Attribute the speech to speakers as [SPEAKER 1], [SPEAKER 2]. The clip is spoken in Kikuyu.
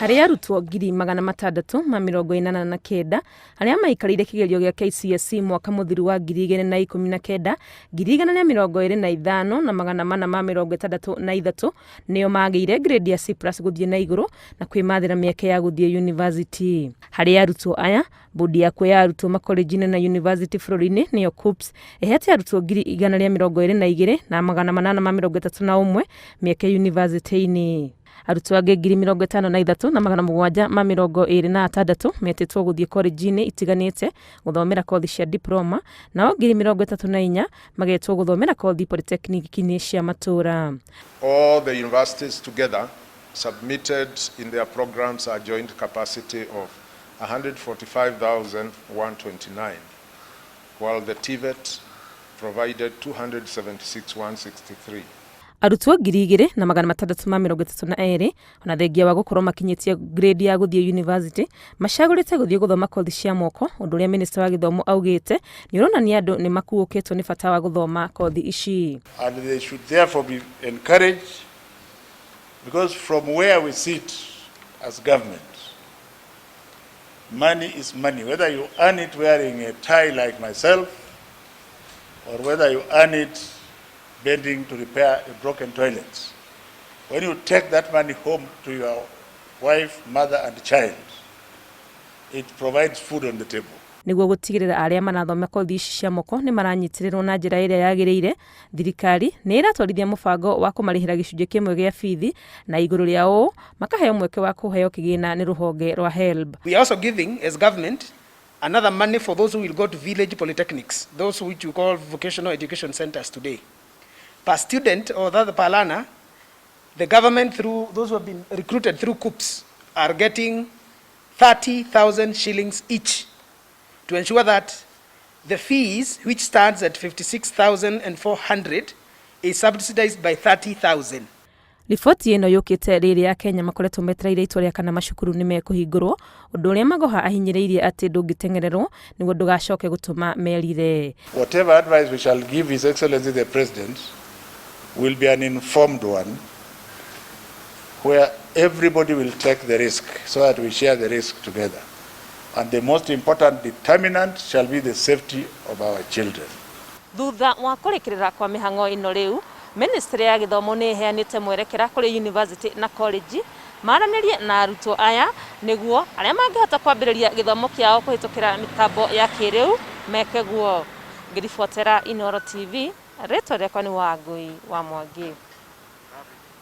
[SPEAKER 1] Harĩ arutwo 689,000 arĩa maikarĩire kĩgerio gĩa KCSE mwaka mũthiru wa 2019, 125,463 nĩo magĩire grade ya C+ gũthiĩ na igũrũ na kwĩmathĩra mĩeke ya gũthiĩ yunivasĩtĩ. Harĩ arutwo aya, Bodi ya kuoya arutwo makolenji-inĩ na yunivasĩtĩ bũrũri-inĩ nĩyo KUCCPS ĩhete arutwo 122,831 mĩeke yunivasĩtĩ-inĩ. Arutwo angĩ 53,726 metĩtwo gũthiĩ korenji-inĩ itiganĩte gũthomera kothi cia diploma, nao 34,000 magetwo gũthomera kothi polytechnic-inĩ cia matũũra.
[SPEAKER 2] All the universities together submitted in their programs a joint capacity of 145,129, while the TVET provided 276,163.
[SPEAKER 1] Arutwo 2,632 ona thengia wa gũkorwo makinyĩtie grade ya gũthiĩ yunivasĩtĩ macagũrĩte gũthiĩ gũthoma kothi cia moko, ũndũ ũrĩa minista wa gĩthomo augĩte nĩ ũronania andũ nĩ makuũkĩtwo nĩ bata wa gũthoma kothi ici.
[SPEAKER 3] And they should therefore be encouraged because from where we sit as government, money is money, whether you earn it wearing a tie like myself or whether you earn it bending to repair a broken toilet. When you take that money home to your wife, mother and child, it provides food on the table.
[SPEAKER 1] Nĩguo gũtigĩrĩra arĩa marathoma kothi ici cia moko nĩ maranyitĩrĩrwo na njĩra ĩrĩa yagĩrĩire, thirikari nĩ ĩratwarithia mũbango wa kũmarĩhĩra gĩcunjĩ kĩmwe gĩa bithi na igũrũ rĩa ũũ makaheo mweke wa kũheo kĩgĩna nĩ rũhonge rwa HELB.
[SPEAKER 4] We are also giving, as government, another money for those who will go to village polytechnics, those which we call vocational education centers today. Per student, or rather per learner, the government, through those who have been recruited through KUCCPS, are getting 30,000 shillings each to ensure that the fees, which stands at 56,400, is subsidized by 30,000.
[SPEAKER 1] Riboti ĩno yũkĩte rĩrĩa Akenya makoretwo metereire itua rĩa kana macukuru nĩ mekũhingũrwo, ũndũ ũrĩa Magoha ahinyĩrĩirie atĩ ndũngĩteng'ererwo nĩguo ndũgacoke gũtũma merire.
[SPEAKER 3] Whatever advice we shall give His Excellency the President will be an informed one where everybody will take the risk so that we share the risk together. And the most important determinant shall be the safety of our children.
[SPEAKER 1] Thutha wa kũrĩkĩrĩra kwa mĩhang'o ĩno rĩu, Ministry ya gĩthomo nĩ ĩheanĩte mwerekera kũrĩ university na college maranĩrie na arutwo aya nĩguo arĩa mangĩhota kwambĩrĩria gĩthomo kĩao kũhĩtũkĩra mĩtambo ya kĩrĩu meke guo. Ngĩribotera Inooro TV, rĩtwa rĩakwa nĩ Wangũi wa Mwangi.